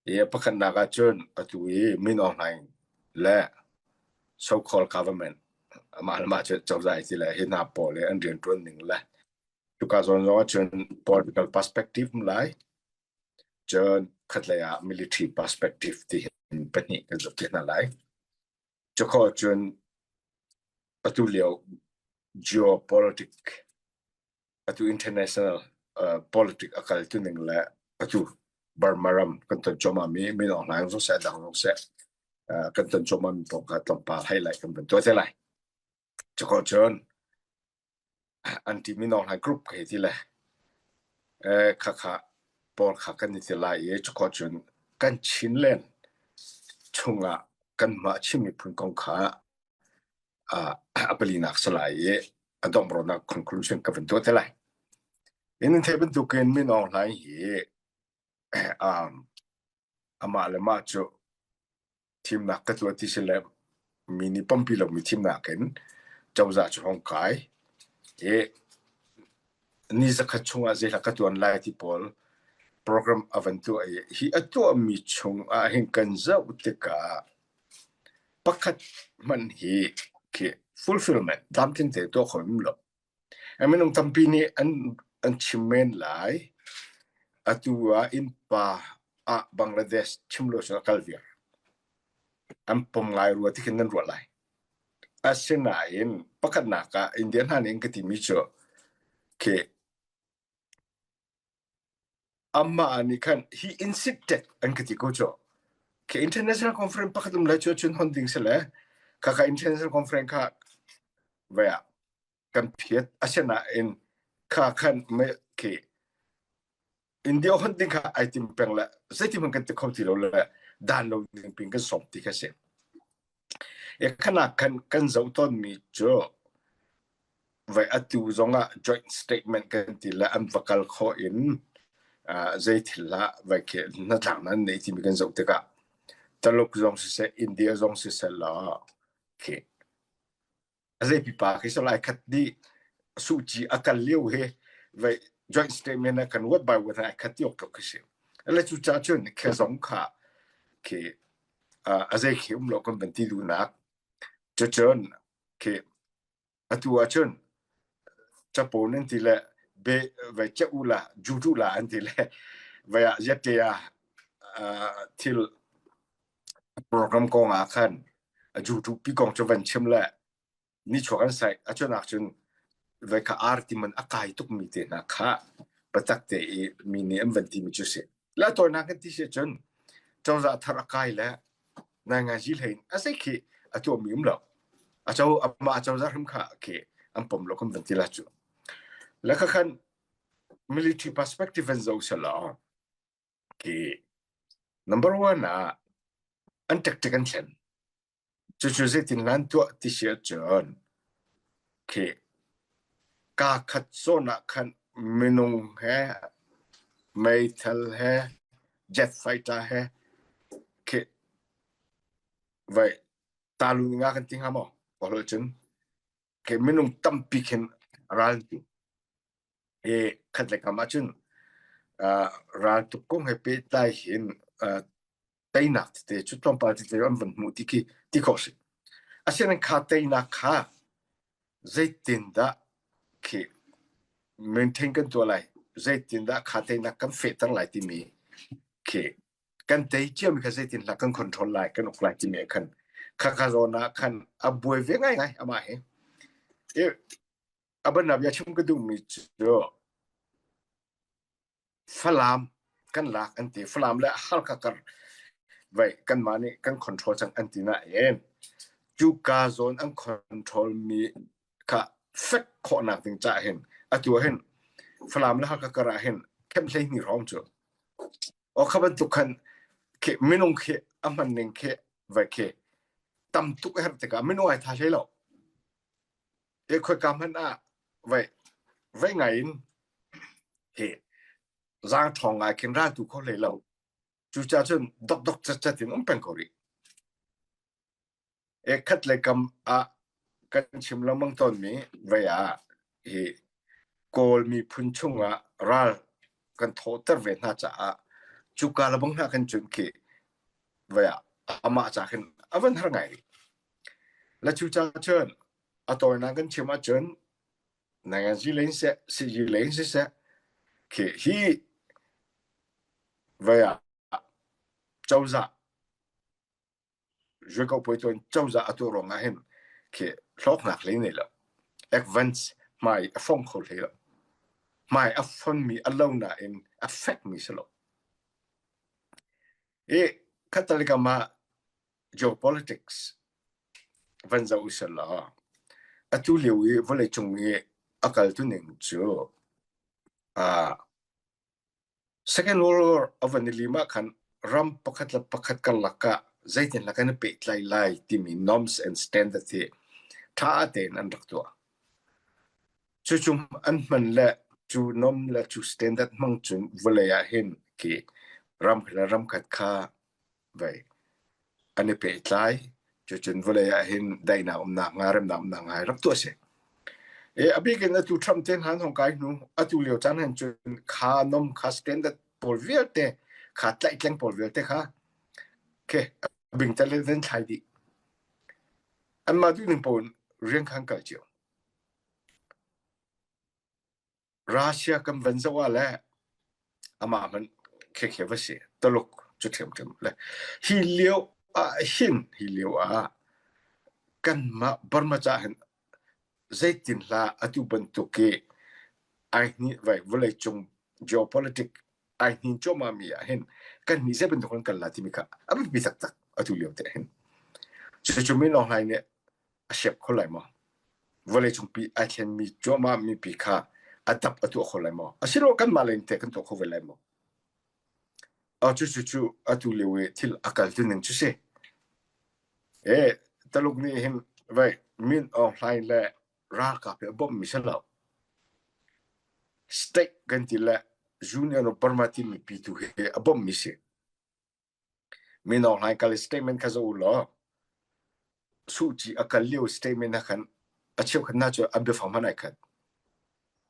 I pakhatnak ahcun atu i Min Aung Hlaing le so-called government amah le mah cu cozah ti le hi hna pawl i an rianṭuan ning le cuka zawn zong ahcun political perspective um lai. Cun khatlei ah military perspective ti hin pahnih kan zoh te hna lai. Cukhawh cun atu lio geopolitic atu international uh, politic a kal tu ning le atu Burma ram kan ton cuahmah mi Min Aung Hlaing zong seh dang zong seh uh, kan ton cuahmah mi pawl kha tlawmpal highlight kan van tuah te lai. Cukhawh cun anti Min Aung Hlaing group ka hei ti le eh khakha pawl kha kan i ti lai i cukhawh cun kan Chinland chungah kanmah Chin miphun kong kha uh, a palinak si lai i a donghrawnak conclusion ka van tuah te lai. In thei bantukin Min Aung Hlaing hi um, amah le mah cu thimnak ka tuah ti si le mi nih pampi lomi thimnak in cozah cu hong kai i ni zakhat chungah zeihla ka tuan lai ti pawl program a van tuah i hi a tuahmi chung ah hin kan zoh tikah pakhat hmanh hi khi fulfillment tlamtling te tuah kho im lo. Minung tampi nih an an chim men lai. Atu ah innpa ah Bangladesh chim lo cun a kal viar. An pom ngai rua ti khin nan ruah lai. Asinain pakhatnak ah India hna nih an ka timi cu khi Amah nih khan he insisted an ka ti ko cu. Khi international conference pakhat um lai cu cun hon ding si le khakha international conference kha vai ah kan phiat asinain kha khan me khi India hon ding kha ai tim peng le zeitin hmanh kan ti kho ti lo le dan lo ding pin kan som ti kha si. E khana khan kan zoh tawn mi cu vai atu zongah joint statement kan ti le an va kal khawh in zei thil lah vai khi hnatlaknak an nei timi kan zoh tikah Taluk zong siseh India zong siseh law khi a zei pipa khi so lai khat dih Suh Kyi a kal lio hi vai joint statement ah kan word by word ai khat ti awk tluk khi si. Le cu ca cun khe zong kha khi a zei khi um lo kan van ti duhnak cucun khi Atu ahcun capo nan ti le be vai che u la ju tu la an ti le vai ah yette ah thil program kong ah khan a ju tu pi kong cu van chim le ni chuak an sai a chunak cun vai kha ar ti man a kai tuk mi te hna kha patak te i mi nih an van ti mi cu si la tawinak kan ti si cun cozah thar a kai le Ngaingai hlei in a zei khi a tuahmi um lo. A co amah a cozah hrim kha khi an pom lo kan van ti la cu. Le kha khan military perspective an zoh selaw khi number one ah an tactic an thlen. Cucu zeitin lan tuah ti si ahcun khi kaa khat zawn ah khan minung he meithal he jet fighter he khi vai talu nga kan ti hnga maw? Kawl cun khi minung tampi khin ral an tu. I khat le kam ahcun uh, raltuk kong he pehtlai hin uh, teinak tete cu tlawmpal tete an van hmuh ti khi ti khawh si. Asinain kha teinak kha zeitindah khi maintain kan tuah lai, zeitindah kha teinak kan fehter lai timi khi kan tei ciami kha zeitindah kan control lai, kan uk lai timi ah khan khakha zawn ah khan a buai ve ngaingai amah hi. I a bannak bia chim ka duhmi cu Falam kan lak an ti. Falam le Halkha kar vai kanmah nih kan control cang an ti nain cuka zawn an control mi kha fek khawhnak ding caah hin atu ah hin Falam le Halkha kar ah hin camp 12 hrawng cu o kha bantuk khan khi minung khi a hman ning khi vai khi tam tuk a herh tikah minung ai tha hlei lo. E khoika hmanh ah vai vai ngai in hi zaang ṭhawng ngai khin ral tu kho hlei lo. Cucaah cun dokdok catcat in um peng ko rih. E khat le kam ah kan chim lengmang tawnmi vei ah hi Kawl miphun chungah ral kan thawhter ve hna caah Cuka le bang hna khan cun khi vai ah amah ca khin a van har ngai rih. La cu ca cun a tawinak kan chim ahcun nanganzi lei in seh, siji lei in siseh khi hi vai ah cozah Zualko tuan cozah a tuah ruangah hin khi hlawknak hlei nei lo. Advance hmai a fong kho hlei lo. Hmai a fonmi a lo nain a fekmi si lo. I khattalikam ah geopolitics van zoh usih law atu lio i vawleicung i a kal tu ning cu uh, Second World War a van i lim ah khan ram pakhat le pakhat karlak ah zeitindah kan i pehtlai lai timi norms and standards hi ṭha tein an rak tuah. Cucu an hman le cu norm le cu standard hmang cun vawlei ah hin khi ram khat le ram khat kha vei an i pehtlai. Cucun vawlei ah hin daihnak umnak hnga, remnak umnak hnga rak tuah a si. E, a bik in atu Trump te hna hong kai hnu, atu lio caan hin cun kha nom kha standard pawl vialte, kha tlaihtleng pawl vialte kha ke bing tel in thlai dih. Anmah duhning paoh in rian khan kal cio. Russia kan van zoh ah le amah hmanh khekhe va si. Taluk cu ṭhiamṭhiam le hi lio ah hin hi lio ah kanmah Burma ca hin zeitin hlah atu bantuk i ai hni vai vawleicung geopolitic ai hnin cuahmah mi ah hin kan nih zei bantuk kan kal la timi kha a biapi taktak atu lio te hin. Cucu Min Aung Hlaing nih a siap kho lai maw? Vawleicungpi ai thlenmi cuahmah mipi kha a dap a tuah kho lai maw? Asilo kanmah lei in teh kan tuah kho ve lai maw? Cu cu cu atu lio i thil a kal tu ning cu si. E Taluk nih hin vai Min Aung Hlaing le ralkap hi a bawmhmi si lo. State kan ti le Union of Burma timi pi tu hi a bawmhmi si. Min Aung Hlaing kal statement kha zoh u law Suh Kyi a kal lio statement ah khan a cheukhat hna cu a biafang hmanh ai khat.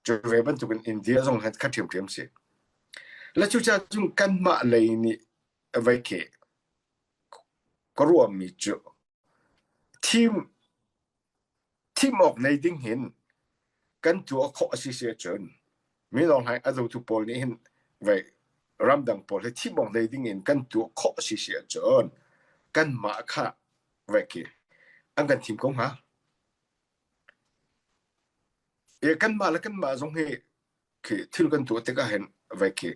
Cu ve bantukin India zong hin kha ṭhiamṭhiam si. Le cucaah cun kanmah lei nih vai khi ka ruahmi cu thim thim awk nei ding hin kan tuah khawh a si si ahcun Min Aung Hlaing a dotu pawl nih hin vei ramdang pawl hi thim awk nei ding in kan tuah khawh a si si ahcun kanmah kha vei khi an kan thim ko hnga. E kanmah le kanmah zong hi khi thil kan tuah tikah hin vei khi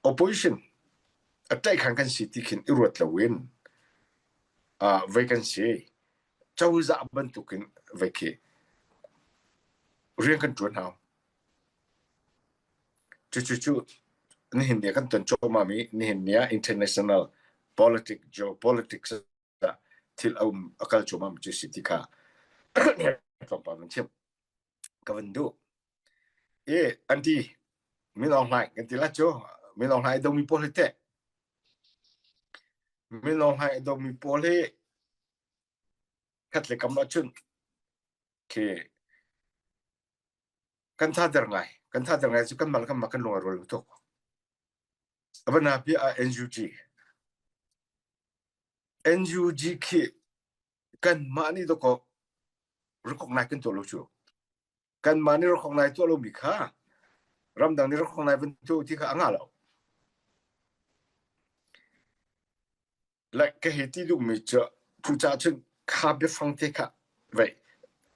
opposition a ṭaihkhan kan si ti khin i ruat loin uh, vei kan si cozah bantukin vei khi rian kan ṭuan hau. Cucu cu nihin ni ah kan ton cuahmah mi nihin ni ah international politics geopolitics ah thil a um a kal cuahmah mi cu si ti kha tlawmpal van chim ka van duh. I anti Min Aung Hlaing kan ti la cu Min Aung Hlaing domi pawl hi teh Min Aung Hlaing domi pawl hi khat le kam ahcun khi kan thader ngai. Kan thader ngai cu kanmah le kanmah kan lung a rual lo tuk. A van pi ah NUG. NUG khi kanmah nih dawkaw recognize kan tuah lo cu. Kanmah nih recognize tuah lomi kha ramdang nih recognize van tuah ti kha a ngah lo. Like ka hei ti duhmi cu cucaah cun kha biafang te kha vei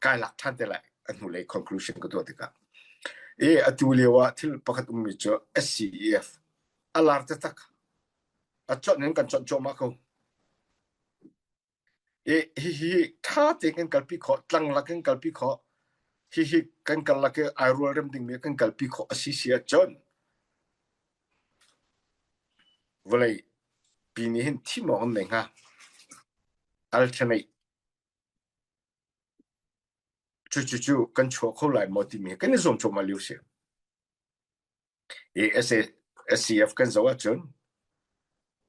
kai lak ṭhan te lai a hnulei conclusion ka tuah tikah. I atu lio ah thil pakhat ummi cu SCEF a lar taktak. A chawnh in kan chawnh cuahmah ko. I hihi ṭha tein kan kalpi khawh, tlang lak in kalpi khawh. Hihi kan karlak i ai rualrem dingmi kan kalpi khawh a si si ahcun Vawlei pi nih hin thim awk an nei hnga. Alternate cucu kan chuah kho lai maw timi kan i zuam cuahmah lio si. I SCF kan zoh ahcun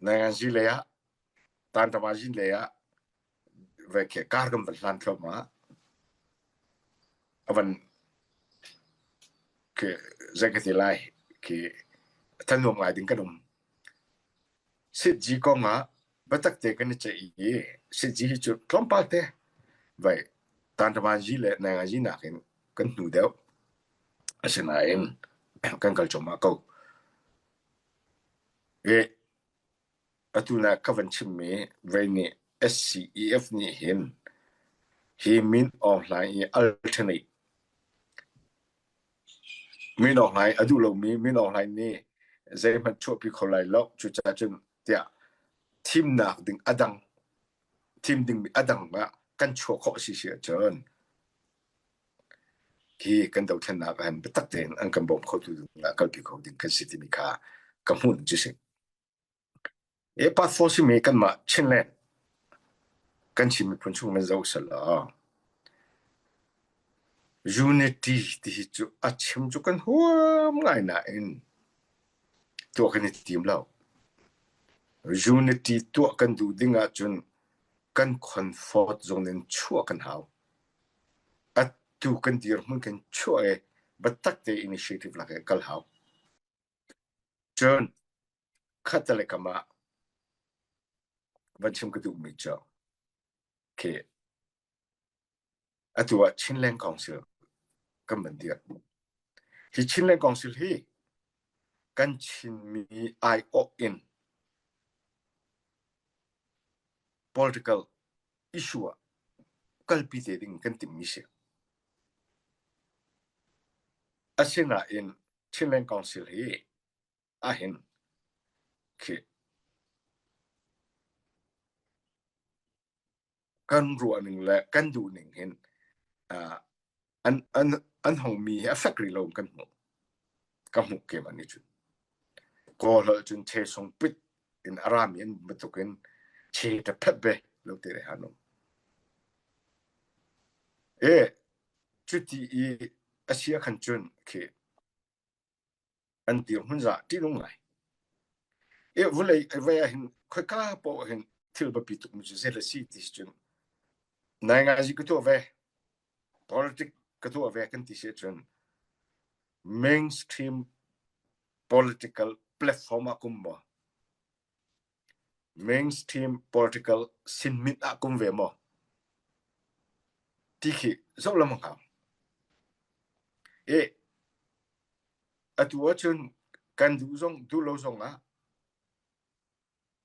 Nanganzi lei ah Tantamazin lei ah ve khi kar kan van hlan thluahmah. A van khi zei ka ti lai khi thanuam ngai ding kan um. Sitzi kong ah biatak te kan i ceih i sitzi hi cu tlawmpal te vai tanṭamanzi le nainganzi nakin kan hnu deuh. Asinain kan kal cuahmah ko. I atu na ka van chimmi vei nih SCEF nih hin hi Min Aung Hlaing i alternate Min Aung Hlaing a duh lomi Min Aung Hlaing nih zeihmanh chuahpi kho lai lo cucaah cun tiah thimnak ding a dang thim dingmi a dang ah kan chuah khawh si si ahcun hi kan dothlennak ah hin biatak tein an kan bawm khotu ding ah kalpi kho ding kan si timi kha ka hmuh ning cu si. E part 4 simi kanmah Chinland kan Chin miphun chung nan zoh selaw unity ti hi cu a chim cu kan huam ngai nain tuah kan i tim lo. Unity tuah kan duh ding ahcun kan comfort zone in chuah kan hau. Atu kan dirhmun kan chuah i biatak te initiative lak i kal hau. Cun khattelei kam ah van chim ka duhmi cu khi atu ah Chinland Council kan van dirh. Hi Chinland Council hi kan Chinmi aiawh in political issue ah kalpi te ding kan timhmi si. Asinain Chinland Council hi ahhin khi kan ruahning le kan duhning hin uh, an an an hongmi hi a fek rih lo kan hmuh ka hmuh kem an cun kawl hol cun che sung pit in arami an bantukin che ta phet be lo te re hanum e cuti i asia khan cun khi an dirhmun za ṭihnung ngai. E vulei vei ah hin khoika paoh hin thil biapi tuk mi cu zei le si ti si cun nai ngai ka tuah ve politic ka tuah ve kan ti si cun mainstream political platform ah kum maw mainstream political sinmit ah kum ve maw ti khi zoh lam hau e atu ahcun kan duh zong duh lo zong ah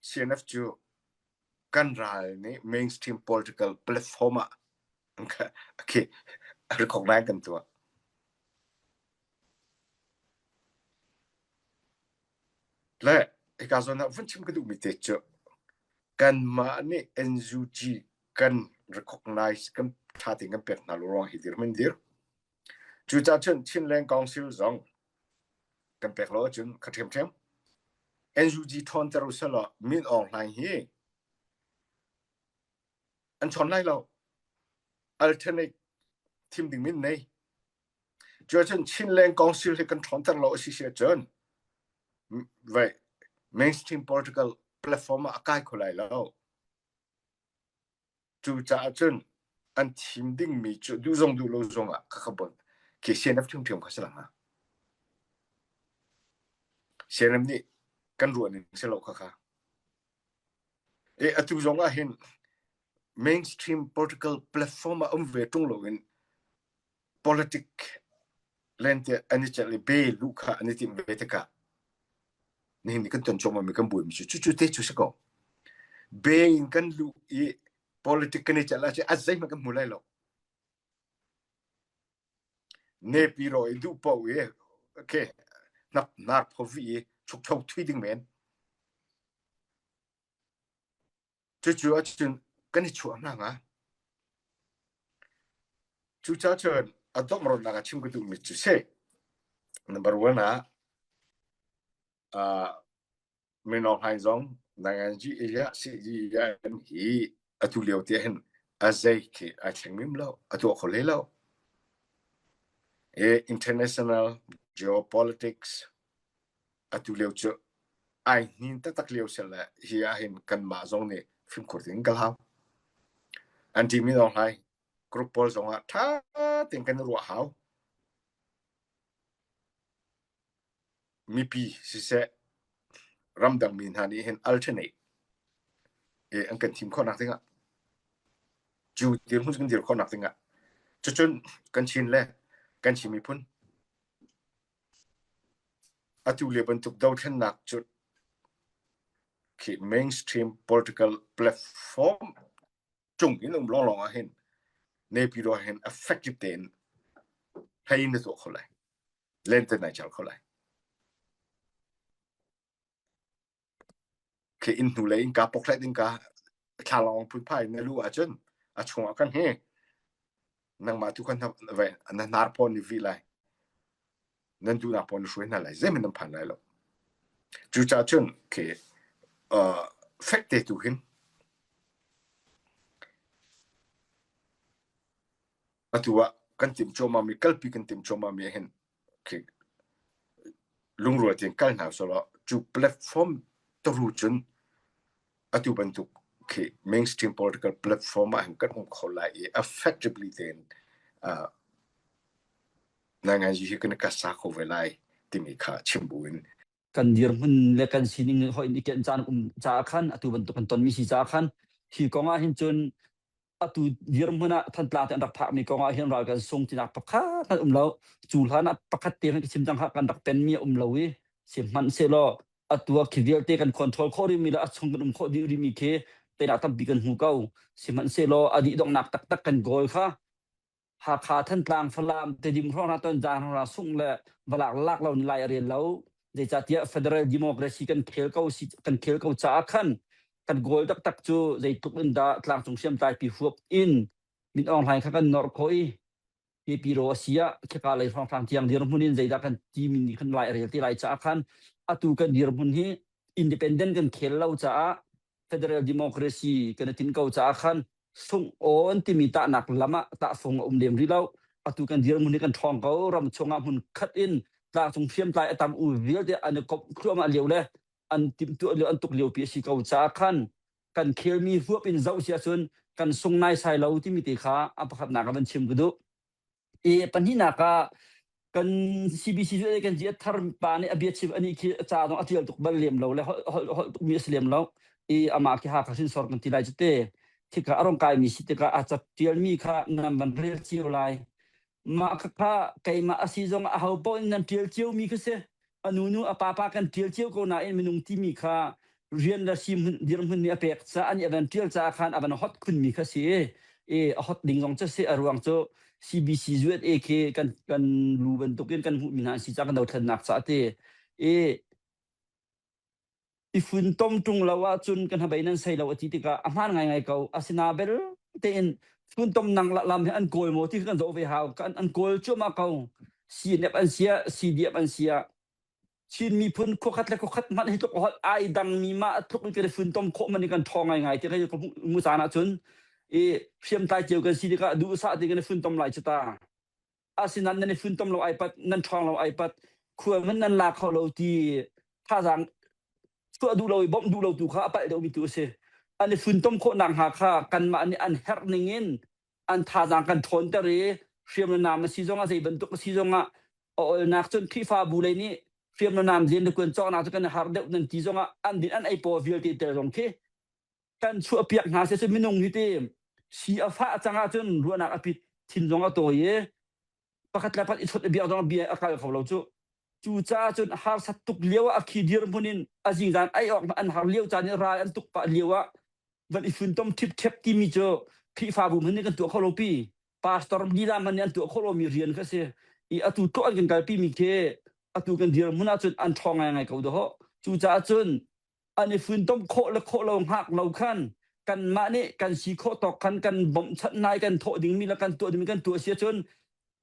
CNF cu kan ral nih mainstream political platform ah okay recognize kan tuah. Le hika zawn ah vun chim ka duhmi te cu kanmah nih NUG kan recognize kan ṭha tein kan pek hna lo ruang hi dirhmun dir. Cucaah cun Chinland Council zong kan pek lo ahcun kha ṭhiamṭhiam. NUG ṭhawnter u selaw Min Aung Hlaing hi an chawn lai lo. Alternate thim ding min nei. Cuacun Chinland Council hi kan ṭhawnter lo a si si ahcun vai mainstream political platform ah a kai kho lai lo. Cucaah cun an thim dingmi cu duh zong duh lo zong ah ka bon khi CNF ṭhiamṭhiam kha si lang hnga. CNF nih kan ruah ning si lo kha kha. E atu zong ah hin mainstream political platform ah um ve ṭung loin politic lente an i celh i be luh kha an i timh ve tikah nihin ni kan ton cuahmah mi kan buaimi cu cucu te cu si ko. Be in kan luh i politic kan i celh ahcun a zeihmanh kan hmu lai lo. Nepi ro i duh paoh i okay hnap nar phovi i chukcho thui ding men. Cucu ahcun kan i chuah hna hnga. Cucaah cun a dongh a chim ka duhmi cu si. Number one ah uh, Min Aung Hlaing zong Nanganji area CGN hi atu lio te hin a zei khi ai thleng mim lo, a tuah kho hlei lo. E, international geopolitics atu lio cu ai hnin taktak lio si le hi ah hin kanmah zong nih fimkhur ding kan hau. Anti Min Aung Hlaing group pawl zong ah ṭha tein kan i ruah hau. Mipi siseh. Ramdang mi hna nih hin alternate i an kan thim khawhnak dingah cu dirhmun kan dir khawhnak dingah cucun kan Chin le kan Chin miphun atu lio bantuk dothlennak cu khi mainstream political platform cung in um lawnglawng ah hin Naypyidaw hin effective tein hlei na tuah kho lai lente nai chal kho lai Khi inn hnulei innka pokhlet innka thlalangawng phunphai na luh ahcun a chungah kan hi nangmah tu khan na hnar pawn ni vih lai. Nan duhnak pawn na hruai hna lai. Zeihmanh nan phan lai lo. Cucaah cun khi uh, fek te tu hin atu ah kan timh cuahmah mi kalpi kan timh cuahmah mi hin khi lungrual tein kal hna sawlaw cu platform taru cun atu bantuk khi mainstream political platform ah hin kan um kho lai i effectively tein uh, ngaingai hi kan ka sa kho ve lai timi kha chim buin Kan dirhmun le kan sining hoi in i ken caan um caah khan atu bantuk kan tonmi si caah khan hi kong ah hin cun atu dirhmun ah Thantlang te an rak phakmi kong ah hin ral kan sung tinak pakhat hmanh um lo. Cu hlan ah pakhat te hmanh ka chim cang kha kan rak penmi a um lo i sihmanhsehlaw atu ah khi vialte kan control khawh rihmi le a chung kan um khawh dih rihmi khi teinak tampi kan hmu ko. Sihmanhsehlaw a dih donghnak taktak kan goal kha Hakha, Thantlang, Falam, Tedim hrawng Tonzang hrawng sungh le valak lak lo ni lai a rel lo. Zeicahtiah federal democracy kan khel ko si kan khel ko caah khan kan goal taktak cu zeitluk in dah tlangcung hriamtlai pi huap in Min Aung Hlaing kha kan nor khawh i KP ro a si ah khika lei hrawnghrang tiang dirhmun in zeidah kan timi nih khan lai a rel ti lai caah khan atu kan dirhmun hi independent kan khel lo caah federal democracy kan i tinh ko caah khan sungh awn timi tahnak lam ah tahfung a um lem rih lo. Atu kan dirhmun hi kan ṭhawng ko. Ram chungah hmun khat in tlangcung hriamtlai a tam u vialte an i komh thluahmah lio le an timhtuah lio an tuk liopi a si ko caah khan kan khelmi huap in zoh si ahcun kan sung naisai lo timi te kha a pakhatnak ah van chim ka duh. I pahnihnak ah kan CBC cu kan ziat thar pa nih a bia chim ani khi ca zong a tial tuk bal lem lo le holh holh holh tuk mi a si lem lo i amah khi Hakha hrinsor kan ti lai cu te khika a rong kai mi si tikah a ca tial mi kha nan van rel cio lai mah kha kha keimah a si zong a ho paoh in nan tial cio mi kha si a nu nu a pa pa kan tial cio ko nain minung timi kha rian le si dirhmun nih a pek caah an i van tial caah khan a van hot khun mi kha si i a hot ding zong cu si a ruang cu CBC USA khi kan kan lu bantukin kan hmuh mi hna an si caah kan dothlennak caah ti i i funtom ṭung lo ahcun kan hnabei nan sei lo a ti tikah a hmaan ngaingai ko. Asina bel tein funtom nang lam hi an kawl maw ti kha kan zoh ve hau. Kan an kawl cuahmah ko. CNF an sia, CDF an sia. Chin miphun khuakhat le khuakhat hmanh hi tluk holh ai dangmi mah tluk in kan i funtom khawh man hi kan ṭhawng ngaingai ti ka mu caan ahcun i hriamtlai cio kan si tikah duhsah ti kan i funtom lai cu ta. Asinain nan i funtom lo ai pat, nan ṭhawng lo ai pat, khua hmanh nan la kho lo ti thazaang chuah duh lo i bawmh duh lo tu kha a palh deuhmi tu a si. An i funtom khawh nakhnga kha kanmah nih an herh ning in an thazaang kan ṭhawnter i hriam le nam a si zongah zei bantuk a si zongah a olnak cun Khrihfabu lei nih hriam le nam zen le kuan cawknak cu kan i harh deuh nan ti zongah an din an ei paw vialte tel zong khi kan chuahpiak hna seh cu minung hi ti si a fah cang ahcun ruahnak a pit thin zong a tawi i pakhat le pakhat i chawt i biak zong bia a kal kho lo cu cu caah cun harsat tuk lio ah a khi dirhmun in a zingzan ai awk an har lio caan i ral an tuk pah lio ah van i funtom ṭhipṭhep timi cu Khrihfabu hmanh nih kan tuah kho lo pi pastor lila hmanh nih an tuah khawh lomi rian kha si i atu tluk an kan kalpi mi khi atu kan dirhmun ahcun an ṭhawng ngaingai ko dawh cucaah cun an i funtom khawh le khawh lo hngak lo khan kanmah nih kan si khawh tawk khan kan bawmhchanh hna i kan thawh dingmi le kan tuah dingmi kan tuah si ahcun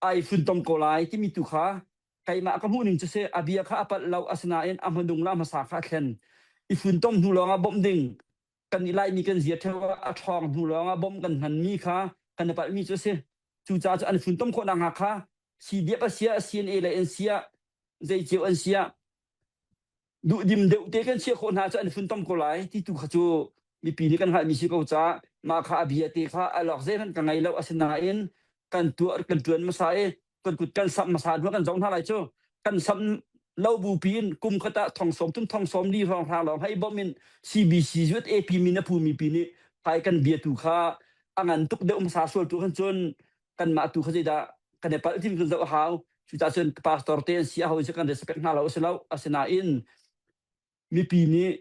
ai funtom ko lai timi tu kha keimah ka hmuh ning cu si a bia kha a palh lo asinain a hmanung le a hmasa kha a thlen i funtom hnu lawngah bawmh ding kan i laimi kan zia theo a ṭhawng hnu lawngah bawmh kan hmanmi kha kan i palhmi cu a si cucaah cu an funtom khawh nakhnga kha CDF a siah CNA le an siah zei cio an siah duhdim deuh te kan chiah khawh hna cu an funtom ko lai ti tu kha cu mipi nih kan hngalhmi si ko caah mah kha a bia te kha alok zeihmanh ka ngei lo asinain kan tuah kan tuan hmasa i kan kut kan samh hmasa hnu kan zoh hna lai cu kan samh. Lo bupi in kum khat ah thong sawm thum thong sawm li hrawng hrang lawng hei bawmh in CBC USAP min a phumi pi nih phai kan bia tu kha a ngan tuk deuh hmasa sual tu khan cun kanmah tu kha zeidah kan i palh tim kan zoh a hau. Cucaah cun pastor te an si a ho in si kan respect hna lo a si lo. Asinain mipi nih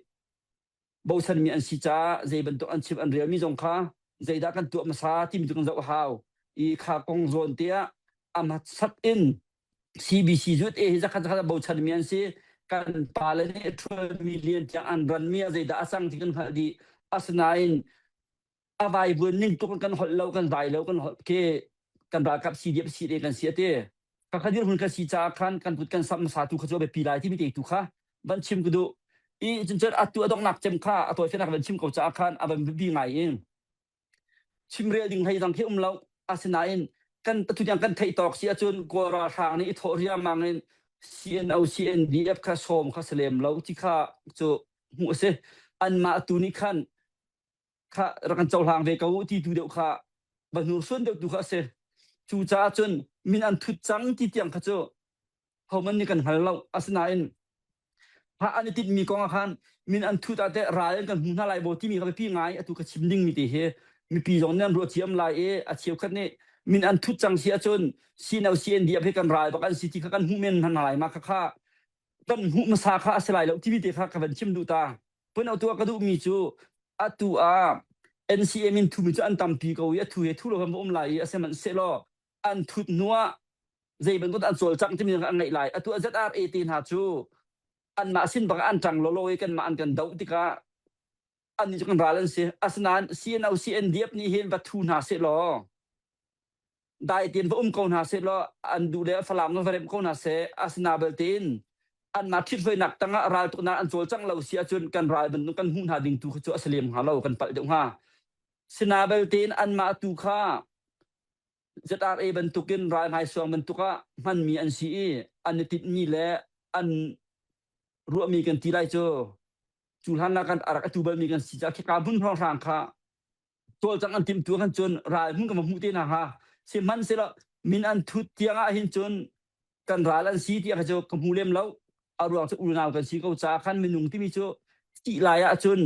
bochanmi an si caah zei bantuk an chim an relmi zong kha zeidah kan tuah hmasa timi cu kan zoh a hau. I kha kong zawn te ah a hmasat in CBC zut e hi zakhat zakhat a bochanmi an si. Kan pale nih 12 million tiang an ranmi ah zeidah a cang ti kan hngalh dih. Asinain a vaivuan ning tuk in kan holh lo kan vai lo kan holh ke kan ralkap CDF CDA kan si ate ka kha dirhmun kan si caah khan kan kut kan samh hmasa tu kha cu a biapi lai timi te tu kha van chim ka duh i cuncun atu a donghnak cem kha a tawifinak van chim ko caah khan a van biapi ngai in chimrel ding hlei dang khi um lo asinain kan atu tiang kan theih tawk si ahcun Kawl ralhrang nih i thawh riangmang in CNO CNDF kha sawm kha si lem lo ti kha cu hmuh a si anmah tu nih khan kha rak kan cohlang ve ko ti tu deuh kha va hnursuan deuh tu kha a si. Cucaah cun min an thut cang ti tiang kha cu homan nih kan hngal lo. Asinain ha an i tinhmi kong ah khan min an thut ah teh ral in kan hmu hna lai maw timi kha biapi ngai atu ka chim dingmi te hi mipi zong nih an ruah thiam lai i a cheukhat nih min an thut cang si ahcun CNO CNDF hi kan ral bak an si ti kha kan hmuh men hna lai ma kha kha kan hmuh hmasa kha a si lai lo timi te kha ka van chim duh ta. Pun tuah ka duhmi cu atu ah NCA min thumi cu an tampi ko i a thu he thu lo kan va um lai i a sihmanhsehlaw an thut hnu ah zei bantuk an cawlcangh timi an ngeih lai. Atu ah ZRA te hna cu anmah sin bak ah an ṭang lawlaw i kanmah an kan doh tikah annih cu kan ral an si. Asinain CNO CNDF nih hin va thu hna sehlaw dai tein va um ko hna seh law an duh le Falam va remh ko hna seh. Asina belte in anmah ṭhithruainak tangah raltuknak an cawlcangh lo si ahcun kan ral bantuk kan hmuh hna ding tu kha cu a si lem hnga lo kan palh deuh hnga. Sina belte in anmah tu kha ZRA bantukin ral hmaisuang bantuk ah hmanmi an si i an i tinhmi le an ruahmi kan ti lai cu cu hlan ah kan a rak atu balmi kan si caah khika hmun hrawnghrang kha cawlcangh an timh tu khan cun ral hmun kan va hmuh te hna hnga. Sihmanhsehlaw min an thut tiang ah hin cun kan ral an si tiah kha cu ka hmu lem lo. A ruang cu unau kan si ko caah khan minung timi cu thih lai ahcun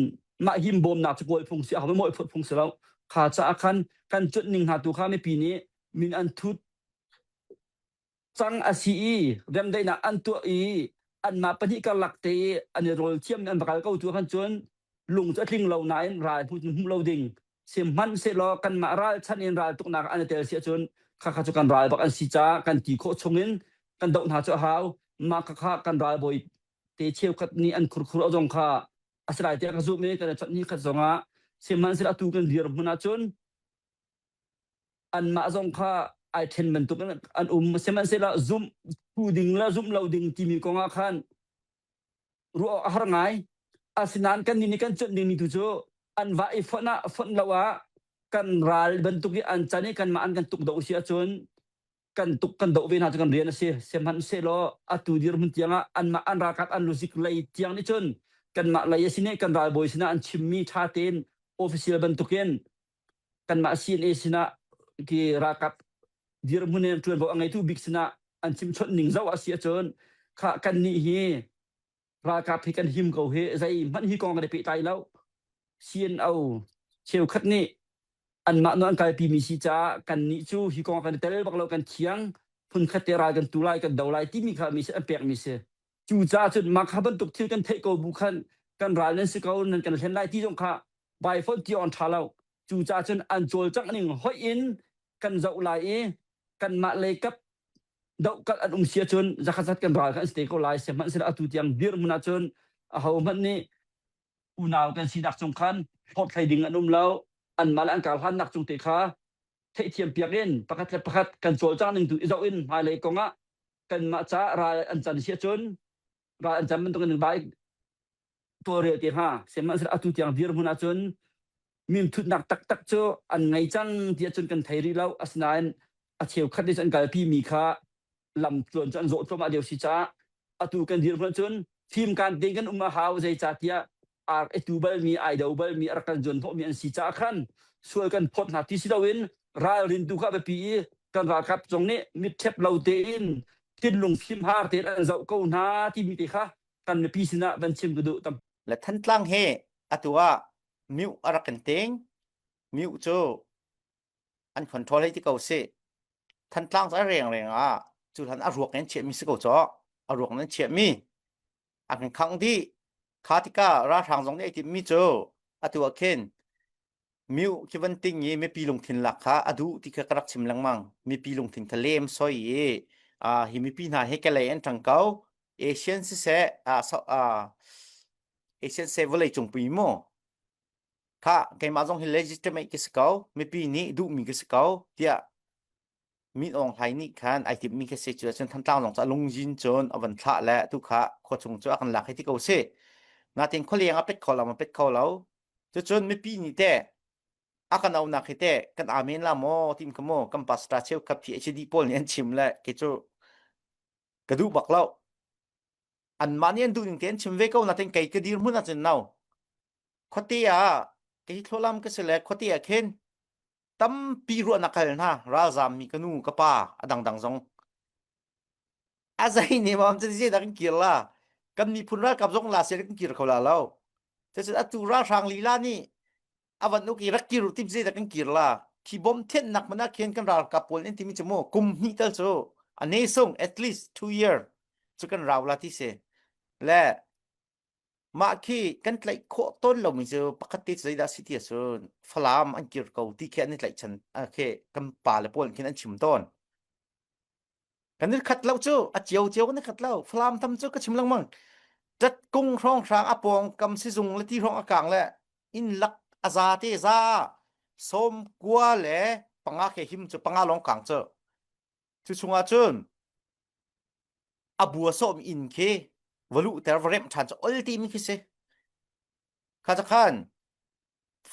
mah him bawmnak cu kawl phung si a mawi phut phung si lo. Kha caah khan kan cuanh ning hna tu kha mipi nih min an thut cang a si i remdaihnak an tuah i anmah pahnih karlak te i an i rawl thiam an va kal ko tu khan cun lung cu a tling lo nain ral hmu hmuh lo ding sihmanhsehlaw kanmah ralchanh in raltuknak an i tel si ahcun khakha cu kan ral bak an si caah kan ti khawh chungin kan doh hna cu a hau. Mah khakha kan ralbawi te cheukhat nih an khurkhur a zong kha a si lai tiah ka zumh i kan i chawnh ni khat zongah sihmanhsehlaw atu kan dirhmun ahcun anmah zong kha ai ṭhen bantuk in an um. Sihmanhsehlaw zumh phu ding le zumh lo ding timi kong ah khan ruah awk a har ngai. Asinain kannih nih kan cuanh dingmi tu cu an va i fonh ah fonh lo ah kan ral bantuk i an can i kanmah an kan tuk doh si ahcun kan tuk kan doh ve hna cu kan rian a si. Sihmanhsehlaw atu dirhmun tiang ah anmah an ralkap an luzik lei tiang nih cun kanmah lei a si nih kan ralbawi sinah an chimmi ṭha tein official bantukin kanmah CNA sinah ki ralkap dirhmun in ṭuanvo a ngeitu bik sinah an chimchawnh ning zoh a si ahcun kha kannih hi ralkap hi kan him ko hi zeihmanh hi kong kan i pehtlai lo. CNO cheukhat nih anmah nu an kalpimi si caah kannih cu hi kong kan i tel bak lo kan thiang phunkhat te ral kan tu lai kan do lai timi kha mi an pekmi si. Cucaah cun mah kha bantuk thil kan theih ko bu khan kan ral nan si ko nan kan hlen lai ti zong kha bai fonh ti on ṭha lo. Cucaah cun an cawlcangh ning hoih in kan zoh lai i kanmah lei kap dohkalh an um si ahcun zakhat zat kan ral kan si te ko lai. Sihmanhsehlaw atu tiang dirhmun ahcun ahohmanh nih unau kan sinak cung khan hlawt hlei ding an um lo. Anmah le an karhlannak cung te kha theihthiam piak in pakhat le pakhat kan cawlcangh ning tu i zoh in hmailei kong ah kanmah caah ral an can si ahcun ral an can bantuk in vai tawlrel te hnga. Sihmanhsehlaw atu tiang dirhmun ahcun minthutnak taktak cu an ngei cang ti ahcun kan thei rih lo. Asinain a cheukhat nih cun an kalpi mi kha lam tluan cu an zawh thluahmah lio si caah atu kan dirhmun ahcun fimkaan tein kan um a hau. Zeicahtiah ar i tu balmi, ai do balmi, a rak kan zuan hnawhmi an si caah khan sual kan phawt hna ti si loin ralrin tu kha a biapi i kan ralkap zong nih mitṭhep lo tein. Thinlung fimhar tein an zoh ko hna timi te kha kan mipi sinah van chim ka duh tam. Le Thantlang he atu ah Myu a rak kan ting. Myu cu an control hei ti ko si. Thantlang cu a rengreng ah cu hlan a ruak in chiahmi si ko caw. A ruak nan chiahmi a kan khangh dih. Kha tikah ralhrang zong nih ai timhmi cu atu ah khin Myu khi van ting i mipi lungthin lak kha a duh ti kha ka rak chim lengmang. Mipi lungthin kha lem soi i uh, hi mipi hna hi kelei an ṭang ko. Asian siseh, uh, so, uh, Asian seh vawlei cungpi mu. Kha keimah zong hi legitimate ka si ko. Mipi nih duhmi ka si ko tiah Min Aung Hlaing nih khan ai timhmi khi si cu cun Thantlang zong cu a lungzin cun a van thlah le tu kha khua chung cu a kan lak hei ti ko si. Natin khualeng a pet kho lo ma pet kho lo. Cucun mipi nih teh a kan aunak hi teh kan amen la maw tim kha maw kan pastor cheukhat PhD pawl nih an chim le kei cu ka duh bak lo. Anmah nih an duh ning te an chim ve ko natin kei ka dir hmun ahcun no. Khuate ah kei thlualam ka si le khuate ah khin tampi ruahnak hal hna ralzam mi ka nu ka pa a dangdang zong a zei ne mam cu zei dah kan kir la kan miphun ralkap zong la se kan kir kho la lo cucu atu ralhrang lila nih avan uk i rak kir tim zei dah kan kir la khi bom thiannak mana khin kan ralkap pawl in timi chu mu kum hnih tal cu ane sung at least 2 year cu kan rau la ti se le Mah khi kan tlaih khawh tawn lomi cu pakhat te cu zeidah a si ti ahcun Falam an kir ko ti khi an i tlaihchan khi kan pale pawl khin an chim tawn. Kan i khat lo cu a cio cio kan i khat lo. Falam tam cu ka chim lengmang. Ṭatkung hrawnghrang a pawng kam sizung le ti hrawng a kang le inn lak a za te za sawm kua le panga ke him cu panga lawng kang cu. Cu chungah cun a bua sawm inn khi va luhter va remh ṭhan cu ol timi khi si. Kha ca khan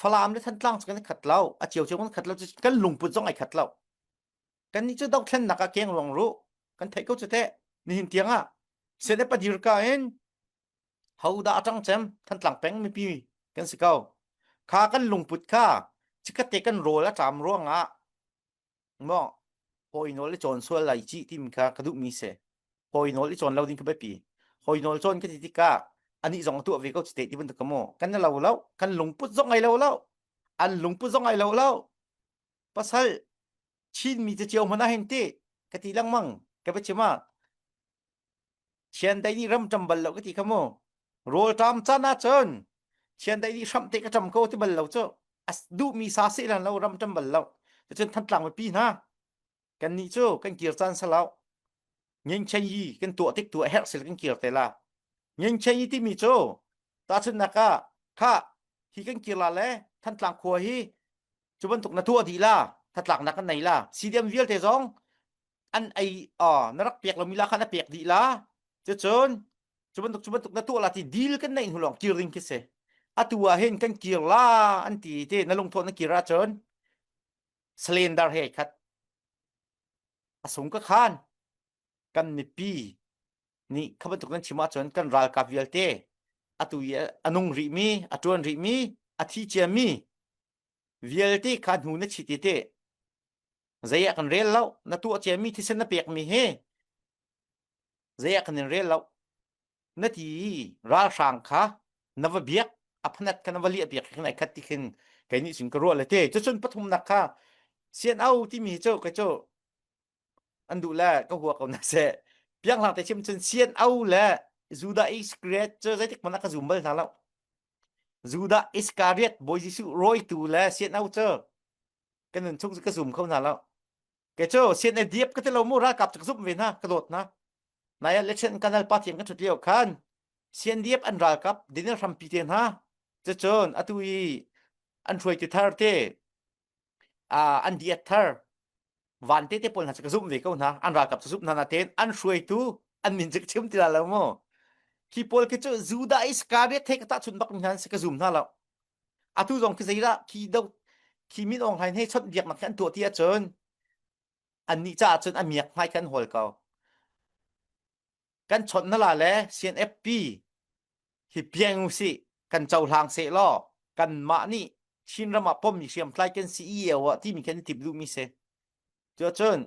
Falam le Thantlang cu kan i khat lo, a cio cio kan khat lo, kan lungput zong ai khat lo. Kan nih cu dothlennak ah keng ruang ru, kan theih ko cu teh. Nihin tiang ah Senate padir ka in hodah a ṭang cem Thantlang peng mipi kan si ko. Kha kan lungput kha chikkhat te kan rawl a ṭam ruangah Maw hawi nawl i cawn sual lai cih timi kha ka duhmi si. Hawi nawl i cawn lo ding kha biapi. Hawi nawl cawn ka ti tikah anih zong a tuah ve ko cite ti bantuk ka maw. Kan lo lo, kan lungput zong ai lo lo. An lungput zong ai lo lo. Pasal Chinmi cu cio hmanh ah hin ti ka ti lengmang ka biachim ah Chiandeih nih ram ṭam bal lo ka ti kha mu. Rawl ṭam caan ahcun chiandeih nih hramh te ka ṭam ko ti bal lo cu. A duhmi sa seh lan lo ram ṭam bal lo. Cun Thantlang mipi hna kannih cu kan kir caan salau. Ngengchen yi kan tuah tik tu a herh sil kan kir te la. Ngengchen yi timi cu tahchunhnak ah kha hi kan kir la le Thantlang khua hi cu bantuk na tuah dih la thatlaknak kan nei la CDM vialte zong an ei na rak pek lomi la kha na pek dih la cucun cu bantuk cu bantuk na tuah la ti deal kan neih hnu lawng kir ding khi si atu ah hin kan kir la an ti ti na lungthawh na kir ahcun cylinder he khat a sung ka khan kan mipi nih kha bantuk nan chim ahcun kan ralkap vialte atu i a nung rihmi a ṭuan rihmi a thi ciami vialte kha hnu na chit i te zei ah kan rel lo na tuah ciami thisen na pekmi hi zei ah kan in rel lo na ti ralhrang kha na va biak a phanat kha na va liah piak khin ai khat ti khin kei nih cun ka ruah le te cucun pathumnak kha CNO timi cu ka cu an duh le ka hua ko na seh pianghlang te chim cun CNO le Judah Iscariot cu zeitik hmanh ah ka zum bal hna lo Judah Iscariot Bawi Jesuh rawitu le CNO cu ka nun chung cu ka zum kho hna lo ke cu CNA diap ka ti lo mu ralkap cu ka zumh ve hna ka dawt hna nai ah election kanal pa thiang ka thut lio khan CNDF an ralkap dinel hrampi te hna cucun atu i an hruaitu thar te an diet thar van te te pawl hna cu ka zumh ve ko hna an ralkap cu zumh hna natein an hruaitu an min cu ka chim ti la lo mu khi pawl khi cu Judah Iscariot he ka tahchunh bak mi hna an si ka zum hna lo atu zong khi zeidah khi do khi min Aung Hlaing he chawnh biaknak khi an tuah ti ahcun annih caah cun a miak hmai kan hawl ko kan chawnh na la le CNFP hi piang usih kan cohlang seh law kanmah nih Chin ram ah pommi hriamtlai kan si i ah timi kan i timh duhmi si. Cuacun.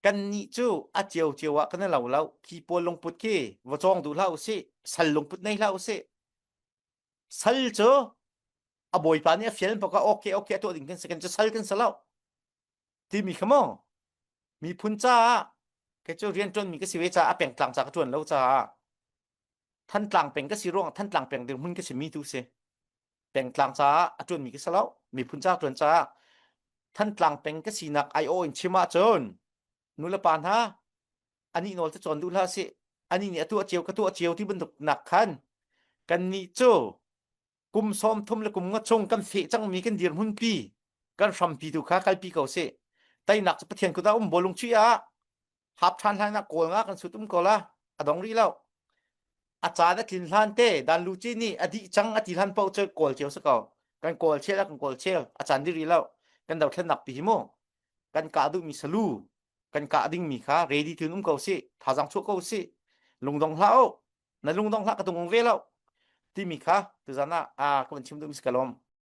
Kannih cu a ciocio ah kan i lo lo. Khi pawl lungput khi va cawng duh hlah usih. Sal lungput nei hlah usih. Sal cu a bawipa nih a fial bak ah okay okay a tuah ding kan si kan cu sal kan si lo. Timi kha maw miphun caah kei cu rian ṭuanmi ka si ve caah a pengtlang ca ka ṭuan lo caah Thantlang peng ka si ruangah Thantlang peng dirhmun ka si mi tu si. Pengtlang caah a ṭuanmi ka si lo. Miphun ca ṭuan caah Thantlang peng ka sinak aiawh in chim ahcun nulepa hna anih nawl cu cawn duh hlah sih. Anih nih a tuah cio ka tuah cio ti bantuk nak khan kannih cu kum 30 le kum nga chung kan feh cangmi kan dirhmun pi kan hrampi tu kha kalpi ko sih. Teinak cu Pathian kut ah um bawlung chuih ah hap ṭhan hlan ah kawl nga kan sut um ko la a dong rih lo a caan a tlin hlan te dan lu ci nih a dih cang a ti hlan paoh cu kawl cio si ko kan kawl chel a kan kawl chel a caan dih rih lo kan dothlennak pi hi mu kan kah duhmi salu kan kah dingmi kha ready tun um ko si thazang chuah ko si lungdong hlah u na lungdong hlah ka tung ve lo timi kha tuzan ah a ka van chim duhmi si ka lawm.